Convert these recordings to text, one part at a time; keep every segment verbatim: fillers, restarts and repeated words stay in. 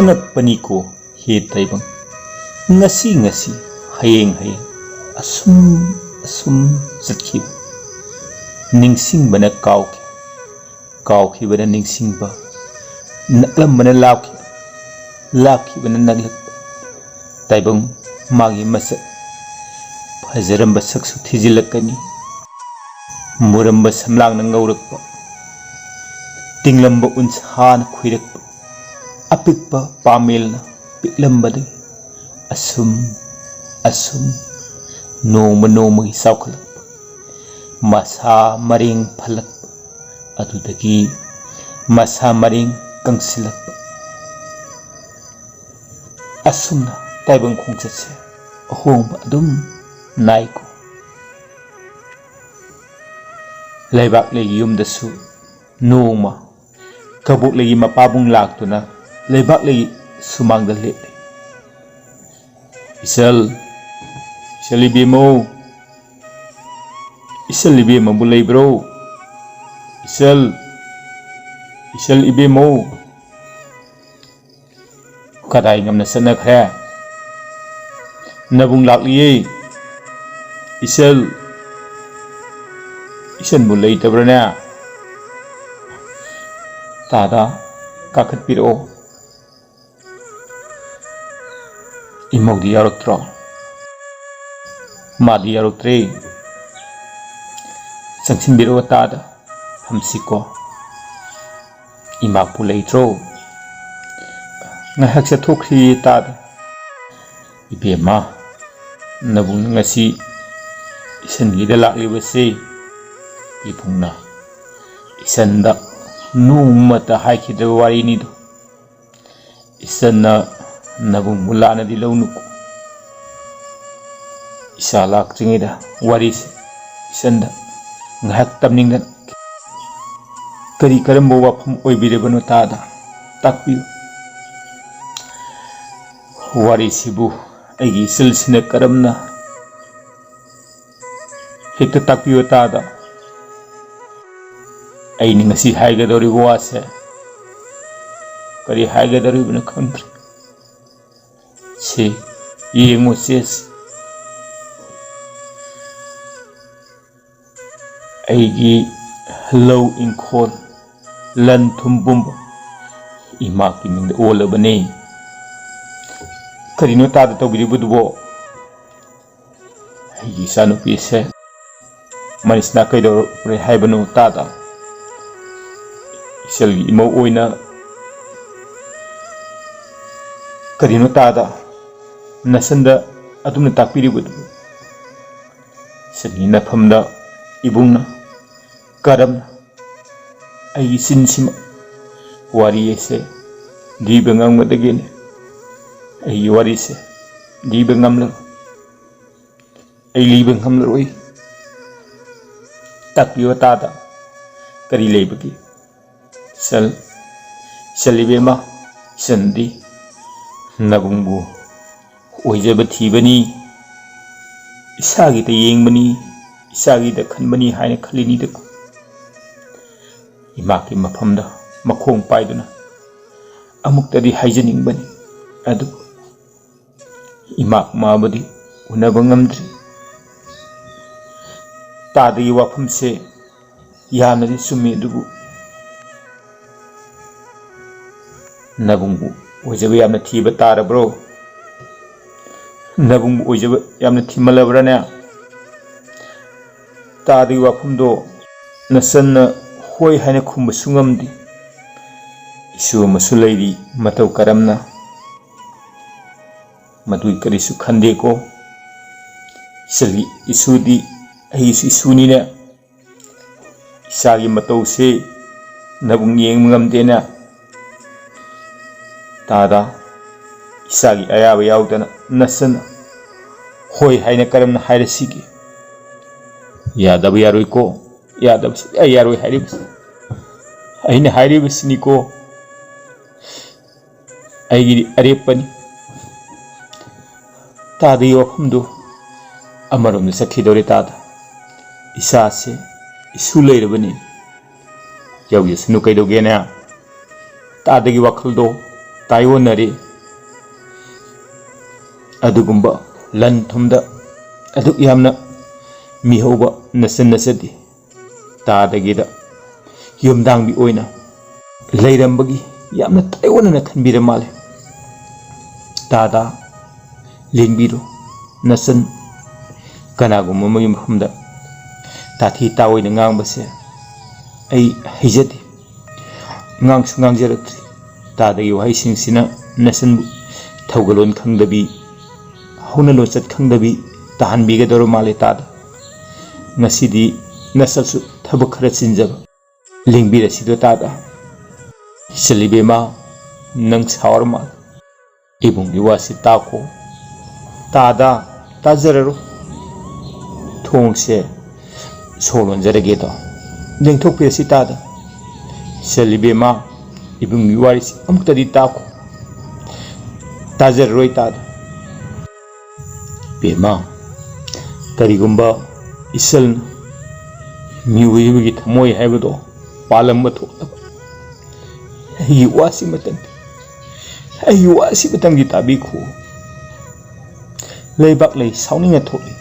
ꯑꯉꯛꯄꯅꯤꯀꯣ ꯍꯦ ꯇꯥꯏꯕꯪ꯫ ꯉꯁꯤ ꯉꯁꯤ, ꯍꯌꯦꯡ ꯍꯌꯦꯡ, ꯑꯁꯨꯝ ꯑꯁꯨꯝ ꯆꯠꯈꯤꯕ꯫ ꯅꯤꯡꯁꯤꯡꯕꯅ ꯀꯥꯎꯈꯤ, ꯀꯥꯎꯈꯤꯕꯅ ꯅꯤꯡꯁꯤꯡꯕ, ꯅꯛꯂꯝꯕꯅ ꯂꯥꯞꯈꯤꯕ, ꯂꯥꯞꯈꯤꯕꯅ ꯅꯛꯂꯛꯄ꯫ ꯇꯥꯏꯕꯪ ꯃꯥꯒꯤ ꯃꯁꯛ ꯐꯖꯔꯝꯕ ꯁꯛꯁꯨ ꯊꯤꯖꯤꯜꯂꯛꯀꯅꯤ꯫ ꯃꯨꯔꯝꯕ ꯁꯝꯂꯥꯡꯅ ꯉꯧꯔꯛꯄ, ꯇꯤꯡꯂꯝꯕ ꯎꯟꯁꯥꯅ ꯈꯨꯏꯔꯛꯄ, ꯑꯄꯤꯛꯄ ꯄꯥꯃꯦꯜꯅ ꯄꯤꯛꯂꯝꯕꯗꯒꯤ ꯑꯁꯨꯝ ꯑꯁꯨꯝ ꯅꯣꯡꯃ ꯅꯣꯡꯃꯒꯤ ꯆꯥꯎꯈꯠꯂꯛꯄ, ꯃꯁꯥ ꯃꯔꯦꯡ ꯐꯜꯂꯛꯄ, ꯑꯗꯨꯗꯒꯤ ꯃꯁꯥ ꯃꯔꯦꯡ ꯀꯪꯁꯤꯜꯂꯛꯄ꯫ ꯑꯁꯨꯝꯅ ꯇꯥꯏꯕꯪ ꯈꯣꯡꯆꯠꯁꯦ ꯑꯍꯣꯡꯕ ꯑꯗꯨꯝ ꯅꯥꯏꯀꯣ꯫ ꯂꯩꯕꯥꯛꯂꯩꯒꯤ ꯌꯨꯝꯗꯁꯨ ꯅꯣꯡꯃ ꯀꯕꯣꯛꯂꯩꯒꯤ ꯃꯄꯥꯕꯨꯡ ꯂꯥꯛꯇꯨꯅ ꯂꯩꯕꯥꯛꯂꯩꯒꯤ ꯁꯨꯃꯥꯡꯗ ꯂꯦꯞꯂꯦ꯫ "ꯏꯆꯜ, ꯏꯆꯜ ꯏꯕꯦꯝꯃꯧ, ꯏꯆꯜ ꯏꯕꯦꯝꯃꯕꯨ ꯂꯩꯕ꯭ꯔꯣ? ꯏꯆꯜ, ꯏꯆꯜ ꯏꯕꯦꯝꯃꯧ, ꯀꯗꯥꯏ ꯉꯝꯅ ꯆꯠꯅꯈ꯭ꯔꯦ? ꯅꯕꯨꯡ ꯂꯥꯛꯂꯤꯌꯦ꯫ ꯏꯆꯜ, ꯏꯆꯟꯕꯨ ꯂꯩꯇꯕ꯭ꯔꯅꯦ? ꯇꯥꯗ, ꯀꯥꯈꯠꯄꯤꯔꯛꯑꯣ꯫ ꯏꯃꯧꯗꯤ ꯌꯥꯎꯔꯛꯇ꯭ꯔꯣ?" "ꯃꯥꯗꯤ ꯌꯥꯎꯔꯛꯇ꯭ꯔꯦ꯫ ꯆꯪꯁꯤꯟꯕꯤꯔꯛꯑꯣ ꯇꯥꯗ, ꯐꯝꯁꯤꯀꯣ꯫ ꯏꯃꯥꯄꯨ ꯂꯩꯇ꯭ꯔꯣ?" "ꯉꯥꯏꯍꯥꯛ ꯆꯠꯊꯣꯛꯈ꯭ꯔꯤꯌꯦ ꯇꯥꯗ꯫" "ꯏꯕꯦꯝꯃ, ꯅꯕꯨꯡ ꯉꯁꯤ ꯏꯆꯟꯒꯤꯗ ꯂꯥꯛꯂꯤꯕꯁꯤ ꯏꯕꯨꯡꯅ ꯏꯆꯟꯗ ꯅꯣꯡꯃꯇ ꯍꯥꯏꯈꯤꯗ꯭ꯔꯕ ꯋꯥꯔꯤꯅꯤꯗꯣ꯫ ꯏꯆꯟꯅ ꯅꯕꯨꯡꯕꯨ ꯂꯥꯟꯅꯗꯤ ꯂꯧꯅꯨꯀꯣ꯫ ꯏꯆꯥ ꯂꯥꯛꯇ꯭ꯔꯤꯉꯩꯗ ꯋꯥꯔꯤꯁꯤ ꯏꯆꯟꯗ ꯉꯥꯏꯍꯥꯛ ꯇꯝꯅꯤꯡꯗꯅ꯫ ꯀꯔꯤ ꯀꯔꯝꯕ ꯋꯥꯐꯝ ꯑꯣꯏꯕꯤꯔꯕꯅꯣ ꯇꯥꯗ? ꯇꯥꯛꯄꯤꯌꯨ꯫ ꯋꯥꯔꯤꯁꯤꯕꯨ ꯑꯩꯒꯤ ꯏꯆꯜꯁꯤꯅ ꯀꯔꯝꯅ ꯍꯦꯛꯇ ꯇꯥꯛꯄꯤꯌꯨ ꯇꯥꯗ꯫ ꯑꯩꯅ ꯉꯁꯤ ꯍꯥꯏꯒꯗꯧꯔꯤꯕ ꯋꯥꯁꯦ ꯀꯔꯤ ꯍꯥꯏꯒꯗꯧꯔꯤꯕꯅꯣ ꯈꯪꯗ꯭ꯔꯦ꯫ ꯁꯤ ꯌꯦꯡꯉꯨ ꯆꯦꯁꯤ꯫ ꯑꯩꯒꯤ ꯂꯧ ꯏꯪꯈꯣꯜ, ꯂꯟ ꯊꯨꯝ ꯄꯨꯝꯕ ꯏꯃꯥꯛꯀꯤ ꯃꯤꯡꯗ ꯑꯣꯜꯂꯕꯅꯤ꯫ ꯀꯔꯤꯅꯣ ꯇꯥꯗ ꯇꯧꯕꯤꯔꯤꯕꯗꯨꯕꯣ? ꯑꯩꯒꯤ ꯏꯆꯥꯅꯨꯄꯤꯁꯦ ꯃꯅꯤꯁꯅꯥ ꯀꯩꯗꯧꯔꯦ ꯍꯥꯏꯕꯅꯣ ꯇꯥꯗ? ꯏꯆꯜꯒꯤ ꯏꯃꯧ ꯑꯣꯏꯅ ꯀꯔꯤꯅꯣ ꯇꯥꯗ ꯅꯆꯟꯗ ꯑꯗꯨꯝꯅ ꯇꯥꯛꯄꯤꯔꯤꯕꯗꯨ? ꯏꯆꯟꯒꯤ ꯅꯐꯝꯗ ꯏꯕꯨꯡꯅ ꯀꯔꯝꯅ ꯑꯩꯒꯤ ꯆꯤꯟꯁꯤꯃ ꯋꯥꯔꯤ ꯑꯁꯦ ꯂꯤꯕ ꯉꯝꯒꯗꯒꯦꯅꯦ? ꯑꯩꯒꯤ ꯋꯥꯔꯤꯁꯦ ꯂꯤꯕ ꯉꯝꯂꯔꯣꯏ꯫ ꯑꯩ ꯂꯤꯕ ꯉꯝꯂꯔꯣꯏ꯫ ꯇꯥꯛꯄꯤꯌꯣ ꯇꯥꯗ, ꯀꯔꯤ ꯂꯩꯕꯒꯦ? ꯏꯆꯜ, ꯏꯆꯜ ꯏꯕꯦꯝꯃ, ꯏꯆꯟꯗꯤ ꯅꯕꯨꯡꯕꯨ ꯑꯣꯏꯖꯕ ꯊꯤꯕꯅꯤ, ꯏꯁꯥꯒꯤꯗ ꯌꯦꯡꯕꯅꯤ, ꯏꯁꯥꯒꯤꯗ ꯈꯟꯕꯅꯤ ꯍꯥꯏꯅ ꯈꯜꯂꯤꯅꯤꯗꯀꯣ꯫ ꯏꯃꯥꯛꯀꯤ ꯃꯐꯝꯗ ꯃꯈꯣꯡ ꯄꯥꯏꯗꯨꯅ ꯑꯃꯨꯛꯇꯗꯤ ꯍꯥꯏꯖꯅꯤꯡꯕꯅꯤ, ꯑꯗꯨꯕꯨ ꯏꯃꯥꯛ ꯃꯥꯕꯨꯗꯤ ꯎꯅꯕ ꯉꯝꯗ꯭ꯔꯤ꯫ ꯇꯥꯗꯒꯤ ꯋꯥꯐꯝꯁꯦ ꯌꯥꯝꯅꯗꯤ ꯆꯨꯝꯃꯤ, ꯑꯗꯨꯕꯨ ꯅꯕꯨꯡꯕꯨ ꯑꯣꯏꯖꯕ ꯌꯥꯝꯅ ꯊꯤꯕ ꯇꯥꯔꯕ꯭ꯔꯣ? ꯅꯕꯨꯡꯕꯨ ꯑꯣꯏꯖꯕ ꯌꯥꯝꯅ ꯊꯤꯃꯜꯂꯕ꯭ꯔꯥꯅꯦ? ꯇꯥꯗꯒꯤ ꯋꯥꯐꯝꯗꯣ ꯅꯆꯟꯅ ꯍꯣꯏ ꯍꯥꯏꯅ ꯈꯨꯝꯕꯁꯨ ꯉꯝꯗꯦ꯫ ꯏꯁꯨ ꯑꯃꯁꯨ ꯂꯩꯔꯤ, ꯃꯇꯧ ꯀꯔꯝꯅ? ꯃꯗꯨꯒꯤ ꯀꯔꯤꯁꯨ ꯈꯟꯗꯦꯀꯣ꯫ ꯏꯆꯜꯒꯤ ꯏꯁꯨꯗꯤ ꯑꯩꯒꯤꯁꯨ ꯏꯁꯨꯅꯤꯅꯦ꯫ ꯏꯆꯥꯒꯤ ꯃꯇꯧꯁꯤ ꯅꯕꯨꯡ ꯌꯦꯡꯕ ꯉꯝꯗꯦꯅꯦ꯫ ꯇꯥꯗ, ꯏꯆꯥꯒꯤ ꯑꯌꯥꯕ ꯌꯥꯎꯗꯅ ꯅꯆꯟꯅ ꯍꯣꯏ ꯍꯥꯏꯅ ꯀꯔꯝꯅ ꯍꯥꯏꯔꯁꯤꯒꯦ? ꯌꯥꯗꯕ ꯌꯥꯔꯣꯏꯀꯣ, ꯌꯥꯗꯕ ꯁꯨꯡꯌꯥ ꯌꯥꯔꯣꯏ ꯍꯥꯏꯔꯤꯕꯁꯤ꯫ ꯑꯩꯅ ꯍꯥꯏꯔꯤꯕꯁꯤꯅꯤꯀꯣ꯫ ꯑꯩꯒꯤꯗꯤ ꯑꯔꯦꯞꯄꯅꯤ꯫ ꯇꯥꯗꯒꯤ ꯋꯥꯐꯝꯗꯨ ꯑꯃꯔꯣꯝꯗ ꯆꯠꯈꯤꯗꯧꯔꯦ ꯇꯥꯗ꯫ ꯏꯆꯥꯁꯦ ꯏꯁꯨ ꯂꯩꯔꯕꯅꯤ꯫ ꯌꯥꯎꯖꯁꯅꯨ ꯀꯩꯗꯧꯒꯦꯅꯦ? ꯇꯥꯗꯒꯤ ꯋꯥꯈꯜꯗꯣ ꯇꯥꯏꯑꯣꯟꯅꯔꯦ꯫ ꯑꯗꯨꯒꯨꯝꯕ ꯂꯟ ꯊꯨꯝꯗ ꯑꯗꯨꯛ ꯌꯥꯝꯅ ꯃꯤꯍꯧꯕ ꯅꯆꯟ ꯅꯆꯟꯗꯤ ꯇꯥꯗꯒꯤꯗ ꯌꯨꯝꯗꯥꯡꯕꯤ ꯑꯣꯏꯅ ꯂꯩꯔꯝꯕꯒꯤ ꯌꯥꯝꯅ ꯇꯥꯏꯑꯣꯟꯅꯅ ꯈꯟꯕꯤꯔ ꯃꯥꯜꯂꯦ꯫ ꯇꯥꯗ, ꯂꯦꯡꯕꯤꯔꯣ꯫ ꯅꯆꯟ ꯀꯅꯥꯒꯨꯝꯕ ꯑꯃꯒꯤ ꯃꯐꯝꯗ ꯇꯥꯊꯤ ꯇꯥꯑꯣꯏꯅ ꯉꯥꯡꯕꯁꯦ ꯑꯩ ꯍꯩꯖꯗꯦ꯫ ꯉꯥꯡꯁꯨ ꯉꯥꯡꯖꯔꯛꯇ꯭ꯔꯤ꯫ ꯇꯥꯗꯒꯤ ꯋꯥꯍꯩꯁꯤꯡꯁꯤꯅ ꯅꯆꯟꯕꯨ ꯊꯧꯒꯜꯂꯣꯟ ꯈꯪꯗꯕꯤ, ꯍꯧꯅ ꯂꯣꯟꯆꯠ ꯈꯪꯗꯕꯤ ꯇꯥꯍꯟꯕꯤꯒꯗꯧꯔ ꯃꯥꯜꯂꯦ ꯇꯥꯗ꯫ ꯉꯁꯤꯗꯤ ꯅꯆꯟꯁꯨ ꯊꯕꯛ ꯈꯔ ꯆꯤꯟꯖꯕ꯫ ꯂꯦꯡꯕꯤꯔꯁꯤꯗꯣ ꯇꯥꯗ꯫ ꯏꯆꯜ ꯏꯕꯦꯝꯃ, ꯅꯪ ꯁꯥꯎꯔ ꯃꯥꯜꯂꯦ꯫ ꯏꯕꯨꯡꯒꯤ ꯋꯥꯁꯤ ꯇꯥꯈꯣ꯫ ꯇꯥꯗ, ꯇꯥꯖꯔꯔꯣ꯫ ꯊꯣꯡꯁꯦ ꯁꯣ ꯂꯣꯟꯖꯔꯒꯦꯗꯣ꯫ ꯂꯦꯡꯊꯣꯛꯄꯤꯔꯁꯤ ꯇꯥꯗ꯫ ꯏꯆꯜ ꯏꯕꯦꯝꯃ, ꯏꯕꯨꯡꯒꯤ ꯋꯥꯔꯤꯁꯤ ꯑꯃꯨꯛꯇꯗꯤ ꯇꯥꯈꯣ꯫ ꯇꯥꯖꯔꯔꯣꯏ ꯇꯥꯗ꯫ ꯏꯕꯦꯝꯃ, ꯀꯔꯤꯒꯨꯝꯕ ꯏꯆꯜꯅ ꯃꯤꯑꯣꯏꯕꯒꯤ ꯊꯃꯣꯏ ꯍꯥꯏꯕꯗꯣ ꯄꯥꯜꯂꯝꯕ ꯊꯣꯛꯂꯕ, ꯑꯩꯒꯤ ꯋꯥꯁꯤ ꯃꯇꯪꯗꯤ, ꯑꯩꯒꯤ ꯋꯥꯁꯤ ꯃꯇꯪꯗꯤ ꯇꯥꯕꯤꯈꯣ꯫ ꯂꯩꯕꯥꯛ ꯂꯩ ꯁꯥꯎꯅꯤꯡꯅ ꯊꯣꯛꯂꯤ꯫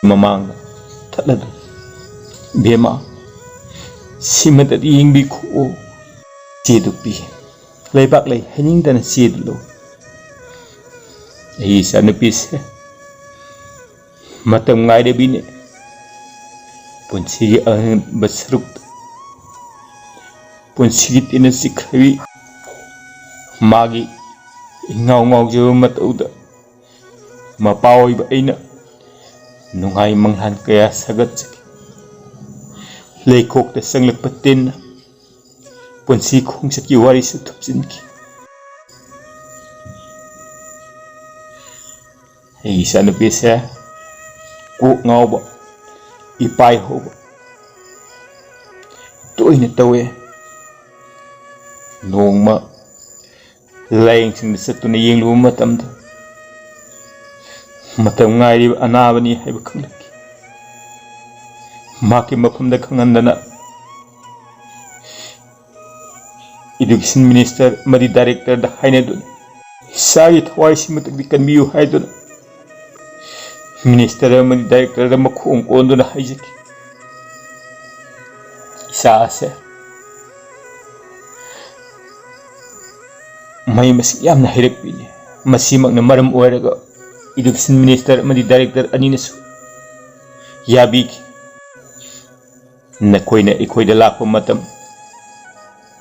ꯃꯃꯥꯡꯗ ꯊꯠꯂꯗꯨ, ꯏꯕꯦꯝꯃ, ꯁꯤꯃꯇꯗꯤ ꯌꯦꯡꯕꯤꯈꯣ꯫ ꯆꯦꯗꯨ ꯄꯤ꯫ ꯂꯩꯕꯥꯛ ꯂꯩ ꯍꯥꯏꯅꯤꯡꯗꯅ ꯆꯦꯗꯨ ꯂꯧ꯫ ꯑꯩꯒꯤ ꯏꯆꯥꯅꯨꯄꯤꯁꯦ ꯃꯇꯝ ꯉꯥꯏꯔꯕꯤꯅꯦ꯫ ꯄꯨꯟꯁꯤꯒꯤ ꯑꯍꯦꯟꯕ ꯁꯔꯨꯛꯇ ꯄꯨꯟꯁꯤꯒꯤ ꯇꯤꯟꯅ ꯆꯤꯛꯈ꯭ꯔꯕꯤ ꯃꯥꯒꯤ ꯏꯉꯥꯎ ꯉꯥꯎꯖꯕ ꯃꯇꯧꯗ ꯃꯄꯥ ꯑꯣꯏꯕ ꯑꯩꯅ ꯅꯨꯡꯉꯥꯏ ꯃꯪꯂꯥꯟ ꯀꯌꯥ ꯁꯥꯒꯠꯆꯈꯤ꯫ ꯂꯩꯈꯣꯛꯇ ꯆꯪꯂꯛꯄ ꯇꯤꯟꯅ ꯄꯨꯟꯁꯤ ꯈꯣꯡꯆꯠꯀꯤ ꯋꯥꯔꯤꯁꯨ ꯊꯨꯞꯆꯤꯟꯈꯤ꯫ ꯑꯩꯒꯤ ꯏꯆꯥꯅꯨꯄꯤꯁꯦ ꯀꯣꯛ ꯉꯥꯎꯕ, ꯏꯄꯥꯏ ꯍꯧꯕ ꯇꯣꯏꯅ ꯇꯧꯋꯦ꯫ ꯅꯣꯡꯃ ꯂꯥꯏꯌꯦꯡꯁꯪꯗ ꯆꯠꯇꯨꯅ ꯌꯦꯡꯂꯨꯕ ꯃꯇꯝꯗ ꯃꯇꯝ ꯉꯥꯏꯔꯤꯕ ꯑꯅꯥꯕꯅꯤ ꯍꯥꯏꯕ ꯈꯪꯂꯛꯈꯤ꯫ ꯃꯍꯥꯛꯀꯤ ꯃꯐꯝꯗ ꯈꯪꯍꯟꯗꯅ Education Minister ꯑꯃꯗꯤ Directorꯗ ꯍꯥꯏꯅꯗꯨꯅ ꯏꯁꯥꯒꯤ ꯊꯋꯥꯏꯁꯤꯃꯇꯪꯗꯤ ꯀꯟꯕꯤꯌꯨ ꯍꯥꯏꯗꯨꯅ Minister ꯑꯃꯗꯤ Directorꯗ ꯃꯈꯣꯡ ꯀꯣꯟꯗꯨꯅ ꯍꯥꯏꯖꯈꯤ꯫ ꯏꯆꯥ ꯑꯁꯦ ꯃꯍꯩ ꯃꯁꯤꯡ ꯌꯥꯝꯅ ꯍꯩꯔꯛꯄꯤꯅꯤ꯫ ꯃꯁꯤꯃꯛꯅ ꯃꯔꯝ ꯑꯣꯏꯔꯒ Education Minister ꯑꯃꯗꯤ Director ꯑꯅꯤꯅꯁꯨ ꯌꯥꯕꯤꯈꯤ꯫ ꯅꯈꯣꯏꯅ ꯑꯩꯈꯣꯏꯗ ꯂꯥꯛꯄ ꯃꯇꯝ,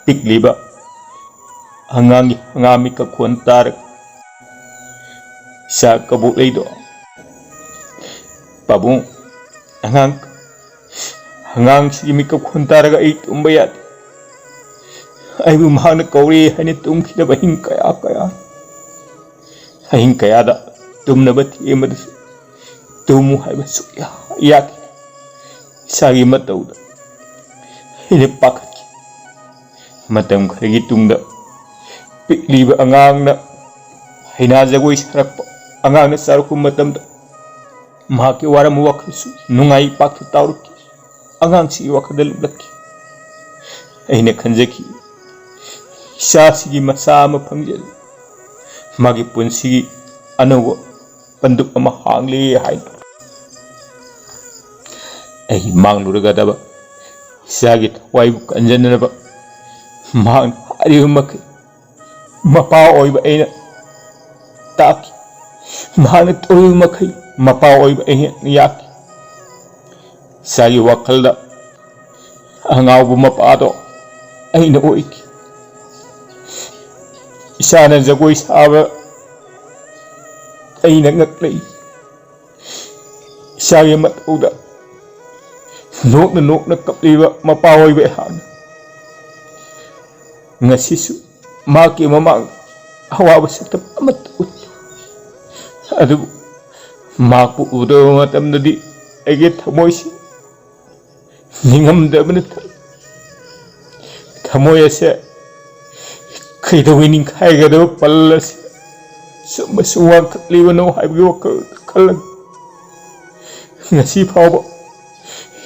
ꯄꯤꯛꯂꯤꯕ ꯑꯉꯥꯡꯒꯤ ꯍꯪꯒꯥꯝ ꯃꯤꯀꯞ ꯈꯣꯟ ꯇꯥꯔꯒ ꯏꯆꯥ ꯀꯕꯣꯛꯂꯩꯗꯣ, "ꯄꯥꯕꯨꯡ, ꯑꯉꯥꯡ, ꯑꯉꯥꯡꯁꯤꯒꯤ ꯃꯤꯀꯞ ꯈꯣꯟ ꯇꯥꯔꯒ ꯑꯩ ꯇꯨꯝꯕ ꯌꯥꯗꯦ꯫ ꯑꯩꯕꯨ ꯃꯍꯥꯛꯅ ꯀꯧꯔꯦ ꯍꯥꯏꯅ ꯇꯨꯝꯈꯤꯗꯕ ꯑꯍꯤꯡ ꯀꯌꯥ ꯀꯌꯥ, ꯑꯍꯤꯡ ꯀꯌꯥꯗ ꯇꯨꯝꯅꯕ ꯊꯦꯝꯕꯗꯁꯨ ꯇꯨꯝꯃꯨ ꯍꯥꯏꯕ ꯁꯨꯛꯌꯥ ꯌꯥꯈꯤꯗꯦ꯫ ꯏꯆꯥꯒꯤ ꯃꯇꯧꯗ ꯑꯩꯅ ꯄꯥꯈꯠꯈꯤ꯫ ꯃꯇꯝ ꯈꯔꯒꯤ ꯇꯨꯡꯗ ꯄꯤꯛꯂꯤꯕ ꯑꯉꯥꯡꯅ ꯍꯩꯅꯥ ꯖꯒꯣꯏ ꯁꯥꯔꯛꯄ ꯑꯉꯥꯡꯅ ꯆꯥꯔꯛꯄ ꯃꯇꯝꯗ ꯃꯍꯥꯛꯀꯤ ꯋꯥꯔꯝꯕ ꯋꯥꯈꯜꯁꯨ ꯅꯨꯡꯉꯥꯏ ꯄꯥꯛꯇ ꯇꯥꯎꯔꯛꯈꯤ꯫ ꯑꯉꯥꯡꯁꯤꯒꯤ ꯋꯥꯈꯜꯗ ꯂꯨꯞꯂꯛꯈꯤ꯫ ꯑꯩꯅ ꯈꯟꯖꯈꯤ, ꯏꯆꯥꯁꯤꯒꯤ ꯃꯆꯥ ꯑꯃ ꯐꯪꯖꯔꯦ꯫ ꯃꯥꯒꯤ ꯄꯨꯟꯁꯤꯒꯤ ꯑꯅꯧꯕ ꯄꯟꯗꯨꯞ ꯑꯃ ꯍꯥꯡꯂꯦ ꯍꯥꯏꯅ꯫ ꯑꯩ ꯃꯥꯡꯂꯨꯔꯒꯗꯕ ꯏꯆꯥꯒꯤ ꯊꯋꯥꯏꯕꯨ ꯀꯟꯖꯅꯅꯕ ꯃꯍꯥꯛꯅ ꯍꯥꯏꯔꯤꯕ ꯃꯈꯩ ꯃꯄꯥ ꯑꯣꯏꯕ ꯑꯩꯅ ꯇꯥꯛꯈꯤ꯫ ꯃꯍꯥꯛꯅ ꯇꯧꯔꯤꯕ ꯃꯈꯩ ꯃꯄꯥ ꯑꯣꯏꯕ ꯑꯩꯅ ꯌꯥꯈꯤ꯫ ꯏꯆꯥꯒꯤ ꯋꯥꯈꯜꯗ ꯑꯉꯥꯎꯕ ꯃꯄꯥꯗꯣ ꯑꯩꯅ ꯑꯣꯏꯈꯤ꯫ ꯏꯆꯥꯅ ꯖꯒꯣꯏ ꯁꯥꯕ ꯑꯩꯅ ꯉꯛꯂꯛꯏ꯫ ꯏꯆꯥꯒꯤ ꯃꯇꯧꯗ ꯅꯣꯛꯅ ꯅꯣꯛꯅ ꯀꯞꯂꯤꯕ ꯃꯄꯥ ꯑꯣꯏꯕ ꯑꯩꯍꯥꯛꯅ ꯉꯁꯤꯁꯨ ꯃꯍꯥꯛꯀꯤ ꯃꯃꯥꯡꯗ ꯑꯋꯥꯕ ꯁꯛꯇꯝ ꯑꯃꯠꯇ ꯎꯠꯂꯤ꯫ ꯑꯗꯨꯕꯨ ꯃꯍꯥꯛꯄꯨ ꯎꯗꯕ ꯃꯇꯝꯗꯗꯤ ꯑꯩꯒꯤ ꯊꯃꯣꯏꯁꯤ ꯅꯤꯡꯉꯝꯗꯕꯅ ꯊꯜꯂꯤ꯫ ꯊꯃꯣꯏ ꯑꯁꯦ ꯀꯩꯗꯧꯉꯩ ꯅꯤꯡꯈꯥꯏꯒꯗꯕ ꯄꯜ ꯑꯁꯤ ꯁꯨꯝꯕꯁꯨ ꯋꯥꯡꯈꯠꯂꯤꯕꯅꯣ ꯍꯥꯏꯕꯒꯤ ꯋꯥꯈꯜ ꯈꯜꯂꯒ ꯉꯁꯤ ꯐꯥꯎꯕ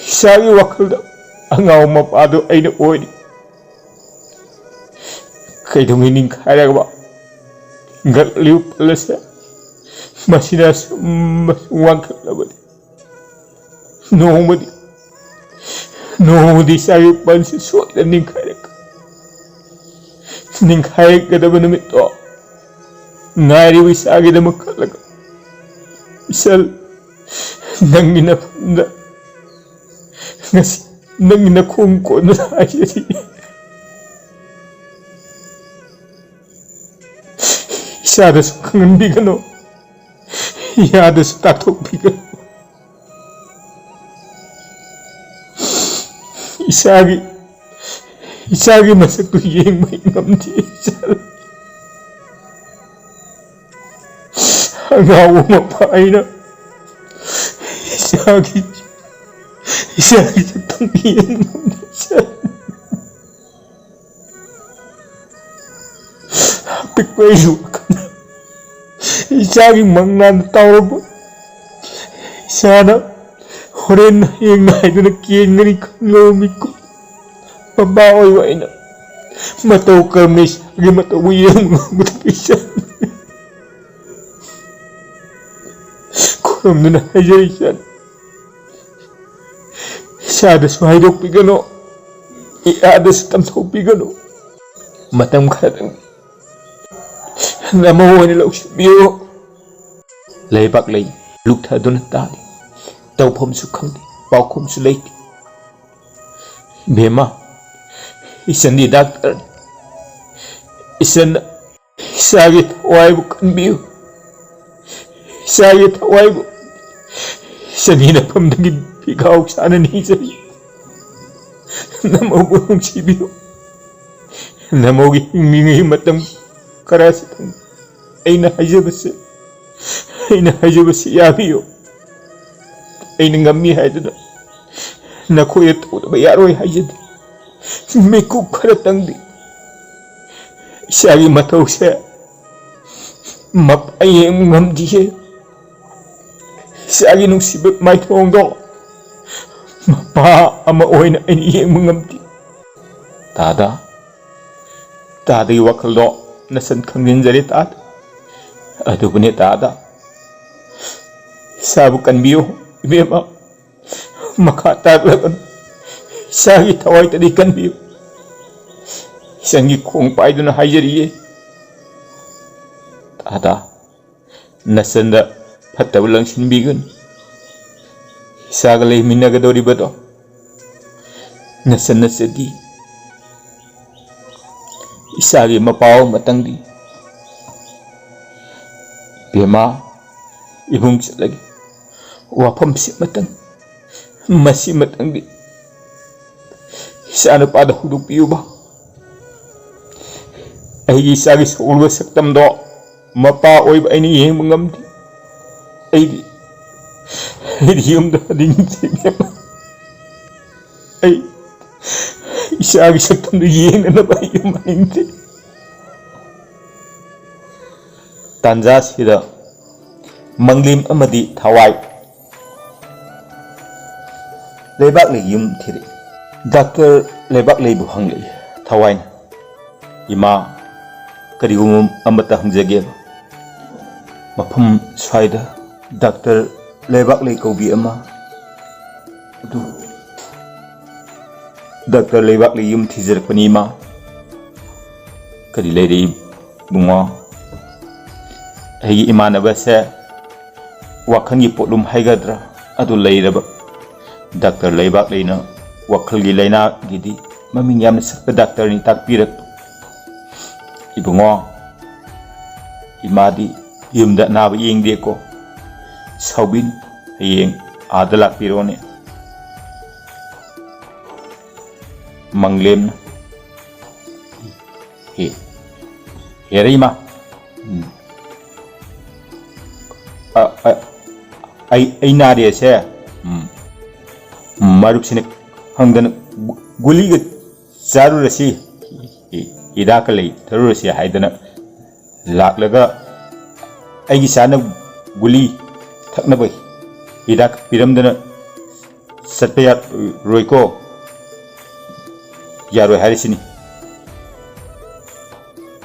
ꯏꯆꯥꯒꯤ ꯋꯥꯈꯜꯗ ꯑꯉꯥꯎ ꯃꯄꯥꯗꯨ ꯑꯩꯅ ꯑꯣꯏꯔꯤ꯫ ꯀꯩꯗꯧꯉꯩ ꯅꯤꯡꯈꯥꯏꯔꯒꯕ ꯍꯤꯡꯒꯠꯂꯤꯕ ꯄꯜ ꯑꯁꯦ ꯃꯁꯤꯅ ꯁꯨꯝ ꯋꯥꯡꯈꯠꯂꯕꯗꯤ ꯅꯣꯡꯃꯗꯤ, ꯅꯣꯡꯃꯗꯤ ꯏꯆꯥꯒꯤ ꯄꯜꯁꯤ ꯁꯣꯏꯗꯅ ꯅꯤꯡꯈꯥꯏꯔꯛꯀꯅꯤ꯫ ꯅꯤꯡꯈꯥꯏꯔꯛꯀꯗꯕ ꯅꯨꯃꯤꯠꯇꯣ ꯉꯥꯏꯔꯤꯕ ꯏꯆꯥꯒꯤꯗꯃꯛ ꯈꯜꯂꯒ, ꯏꯆꯜ, ꯅꯪꯒꯤ ꯅꯐꯝꯗ ꯉꯁꯤ ꯅꯪꯒꯤ ꯅꯈꯣꯡ ꯀꯣꯟꯗꯨꯅ ꯍꯥꯏꯖꯔꯤ꯫ ꯏꯆꯥꯗꯁꯨ ꯈꯪꯍꯟꯕꯤꯒꯅꯨ, ꯏꯌꯥꯗꯁꯨ ꯇꯥꯛꯊꯣꯛꯄꯤꯒꯅꯨ꯫ ꯏꯆꯥꯒꯤ, ꯏꯆꯥꯒꯤ ꯃꯁꯛꯇꯨ ꯌꯦꯡꯕ ꯉꯝꯗꯦ꯫ ꯏꯆꯥ, ꯑꯉꯥꯎꯕ ꯃꯄꯥ ꯑꯩꯅ ꯏꯆꯥꯒꯤ, ꯏꯆꯥꯒꯤ ꯁꯛꯇꯝ ꯌꯦꯡꯕ ꯉꯝꯗꯦ꯫ ꯏꯆꯥ꯫ ꯑꯄꯤꯛꯄ ꯑꯩꯒꯤ ꯋꯥꯈꯜꯗ ꯏꯆꯥꯒꯤ ꯃꯪꯂꯥꯟꯗ ꯇꯥꯎꯔꯕ ꯏꯆꯥꯅ ꯍꯣꯔꯦꯟ ꯍꯌꯦꯡ ꯅꯥꯏꯗꯨꯅ ꯀꯦꯟꯒꯅꯤ ꯈꯪꯂꯕ ꯃꯤꯀꯨꯞ ꯃꯄꯥ ꯑꯣꯏꯕ ꯑꯩꯅ ꯃꯇꯧ ꯀꯔꯝꯅ ꯏꯆꯥꯒꯤ ꯃꯇꯧꯕꯨ ꯌꯦꯡꯕ ꯉꯝꯒꯗꯕ? ꯏꯆꯥ ꯈꯨꯔꯨꯝꯗꯨꯅ ꯍꯥꯏꯖꯔꯤ, ꯏꯆꯥ꯫ ꯏꯆꯥꯗꯁꯨ ꯍꯥꯏꯗꯣꯛꯄꯤꯒꯅꯨ, ꯏꯌꯥꯗꯁꯨ ꯇꯝꯊꯣꯛꯄꯤꯒꯅꯨ꯫ ꯃꯇꯝ ꯈꯔꯗꯪ ꯅꯃꯧ ꯑꯣꯏꯅ ꯂꯧꯁꯤꯟꯕꯤꯌꯨ꯫ ꯂꯩꯕꯥꯛ ꯂꯩ ꯂꯨꯞꯊꯗꯨꯅ ꯇꯥꯔꯤ꯫ ꯇꯧꯐꯝꯁꯨ ꯈꯪꯗꯦ, ꯄꯥꯎꯈꯨꯝꯁꯨ ꯂꯩꯇꯦ꯫ ꯏꯕꯦꯝꯃ, ꯏꯆꯟꯗꯤ ꯗꯥꯛꯇꯔꯅꯤ꯫ ꯏꯆꯟꯅ ꯏꯆꯥꯒꯤ ꯊꯋꯥꯏꯕꯨ ꯀꯟꯕꯤꯌꯨ꯫ ꯏꯆꯥꯒꯤ ꯊꯋꯥꯏꯕꯨ ꯏꯆꯟꯒꯤ ꯅꯐꯝꯗꯒꯤ ꯐꯤꯈꯥꯎ ꯁꯥꯅ ꯅꯤꯖꯔꯤ꯫ ꯅꯃꯧꯕꯨ ꯅꯨꯡꯁꯤꯕꯤꯌꯨ꯫ ꯅꯃꯧꯒꯤ ꯍꯤꯡꯂꯤꯉꯩ ꯃꯇꯝ ꯈꯔꯁꯤꯗꯪ ꯑꯩꯅ ꯍꯥꯏꯖꯕꯁꯦ, ꯑꯩꯅ ꯍꯥꯏꯖꯕꯁꯤ ꯌꯥꯕꯤꯌꯨ꯫ ꯑꯩꯅ ꯉꯝꯃꯤ ꯍꯥꯏꯗꯨꯅ ꯅꯈꯣꯏꯗ ꯇꯧꯗꯕ ꯌꯥꯔꯣꯏ ꯍꯥꯏꯖꯗꯦ꯫ ꯃꯤꯀꯨꯞ ꯈꯔꯇꯪꯗꯤ ꯏꯆꯥꯒꯤ ꯃꯊꯧꯁꯦ ꯃꯄꯥ ꯌꯦꯡꯕ ꯉꯝꯗꯤꯌꯦ꯫ ꯏꯆꯥꯒꯤ ꯅꯨꯡꯁꯤꯕ ꯃꯥꯏꯊꯣꯡꯗꯣ ꯃꯄꯥ ꯑꯃ ꯑꯣꯏꯅ ꯑꯩꯅ ꯌꯦꯡꯕ ꯉꯝꯗꯦ꯫ ꯇꯥꯗ, ꯇꯥꯗꯒꯤ ꯋꯥꯈꯜꯗꯣ ꯅꯆꯟ ꯈꯪꯖꯤꯟꯖꯔꯦ ꯇꯥꯗ꯫ ꯑꯗꯨꯕꯨꯅꯦ ꯇꯥꯗ, ꯏꯁꯥꯕꯨ ꯀꯟꯕꯤꯌꯨ ꯏꯕꯦꯝꯃ꯫ ꯃꯈꯥ ꯇꯥꯔꯛꯂꯒꯅꯨ꯫ ꯏꯁꯥꯒꯤ ꯊꯋꯥꯏꯇꯗꯤ ꯀꯟꯕꯤꯌꯨ꯫ ꯏꯆꯟꯒꯤ ꯈꯣꯡ ꯄꯥꯏꯗꯨꯅ ꯍꯥꯏꯖꯔꯤꯌꯦ꯫ ꯇꯥꯗ, ꯅꯆꯟꯗ ꯐꯠꯇꯕ ꯂꯪꯁꯤꯟꯕꯤꯒꯅꯨ꯫ ꯏꯆꯥꯒ ꯂꯩꯃꯤꯟꯅꯒꯗꯧꯔꯤꯕꯗꯣ ꯅꯆꯟ ꯅꯆꯗꯤ꯫ ꯏꯆꯥꯒꯤ ꯃꯄꯥ ꯑꯃꯇꯪꯗꯤ꯫ ꯏꯕꯦꯝꯃ, ꯏꯕꯨꯡ ꯆꯠꯂꯒꯦ꯫ ꯋꯥꯐꯝꯁꯤ ꯑꯃꯇꯪ, ꯃꯁꯤ ꯑꯃꯇꯪꯗꯤ ꯏꯆꯥ ꯅꯨꯄꯥꯗ ꯍꯧꯗꯣꯛꯄꯤꯌꯨꯕ꯫ ꯑꯩꯒꯤ ꯏꯆꯥꯒꯤ ꯁꯧꯒꯠꯂꯕ ꯁꯛꯇꯝꯗꯣ ꯃꯄꯥ ꯑꯣꯏꯕ ꯑꯩꯅ ꯌꯦꯡꯕ ꯉꯝꯗꯦ꯫ ꯑꯩꯗꯤ, ꯑꯩꯗꯤ ꯌꯨꯝꯗ ꯍꯟꯅꯤꯡꯗꯦ ꯏꯕꯦꯝꯃ꯫ ꯑꯩ ꯏꯆꯥꯒꯤ ꯁꯛꯇꯝꯗꯨ ꯌꯦꯡꯅꯅꯕ ꯑꯩ ꯌꯨꯝ ꯍꯟꯅꯤꯡꯗꯦ꯫ ꯇꯥꯟꯖꯥꯁꯤꯗ ꯃꯪꯂꯦꯝ ꯑꯃꯗꯤ ꯊꯋꯥꯏ ꯂꯩꯕꯥꯛꯂꯩ ꯌꯨꯝ ꯊꯤꯔꯛꯏ꯫ ꯗꯥꯛꯇꯔ ꯂꯩꯕꯥꯛꯂꯩꯕꯨ ꯍꯪꯂꯛꯏ ꯊꯋꯥꯏꯅ, "ꯏꯃꯥ, ꯀꯔꯤꯒꯨꯝꯕ ꯑꯃꯇ ꯍꯪꯖꯒꯦꯕ꯫ ꯃꯐꯝ ꯁ꯭ꯋꯥꯏꯗ ꯗꯥꯛꯇꯔ ꯂꯩꯕꯥꯛꯂꯩ ꯀꯧꯕꯤ ꯑꯃ ꯑꯗꯨ ꯗꯥꯛꯇꯔ ꯂꯩꯕꯥꯛꯂꯩ ꯌꯨꯝ ꯊꯤꯖꯔꯛꯄꯅꯤ ꯏꯃꯥ꯫" "ꯀꯔꯤ ꯂꯩꯔꯦ ꯏꯕꯨꯡꯉꯣ?" "ꯑꯩꯒꯤ ꯏꯃꯥꯟꯅꯕꯁꯦ ꯋꯥꯈꯜꯒꯤ ꯄꯣꯠꯂꯨꯝ ꯍꯥꯏꯒꯗ꯭ꯔꯥ ꯑꯗꯨ ꯂꯩꯔꯕ꯫ ꯗꯥꯛꯇꯔ ꯂꯩꯕꯥꯛꯂꯩꯅ ꯋꯥꯈꯜꯒꯤ ꯂꯥꯏꯅꯥꯒꯤꯗꯤ ꯃꯃꯤꯡ ꯌꯥꯝꯅ ꯆꯠꯄ ꯗꯥꯛꯇꯔꯅꯤ ꯇꯥꯛꯄꯤꯔꯛꯄ꯫ ꯏꯕꯨꯡꯉꯣ, ꯏꯃꯥꯗꯤ ꯌꯨꯝꯗ ꯑꯅꯥꯕ ꯌꯦꯡꯗꯦꯀꯣ꯫ ꯁꯥꯎꯕꯤꯅꯨ, ꯍꯌꯦꯡ ꯑꯥꯗ ꯂꯥꯛꯄꯤꯔꯣꯅꯦ꯫" ꯃꯪꯂꯦꯝꯅ, "ꯍꯦ, ꯍꯦꯔꯩꯃ, ꯎꯝ, ꯑ, ꯑ, ꯑꯩ, ꯑꯩ ꯅꯥꯔꯦꯁꯦ, ꯎꯝ, ꯃꯔꯨꯞꯁꯤꯅ ꯈꯪꯗꯅ ꯒꯨ-, ꯒꯨꯂꯤꯒ ꯆꯥꯔꯨꯔꯁꯤ, ꯍꯤ-, ꯍꯤꯗꯥꯛꯀ ꯂꯩꯊꯔꯨꯔꯁꯤ" ꯍꯥꯏꯗꯅ ꯂꯥꯛꯂꯒ ꯑꯩꯒꯤ ꯆꯥꯅ ꯒꯨꯂꯤ ꯊꯛꯅꯕ ꯍꯤꯗꯥꯛ ꯄꯤꯔꯝꯗꯅ ꯆꯠꯄ ꯌꯥꯔꯣꯏꯀꯣ꯫ ꯌꯥꯔꯣꯏ ꯍꯥꯏꯔꯤꯁꯤꯅꯤ꯫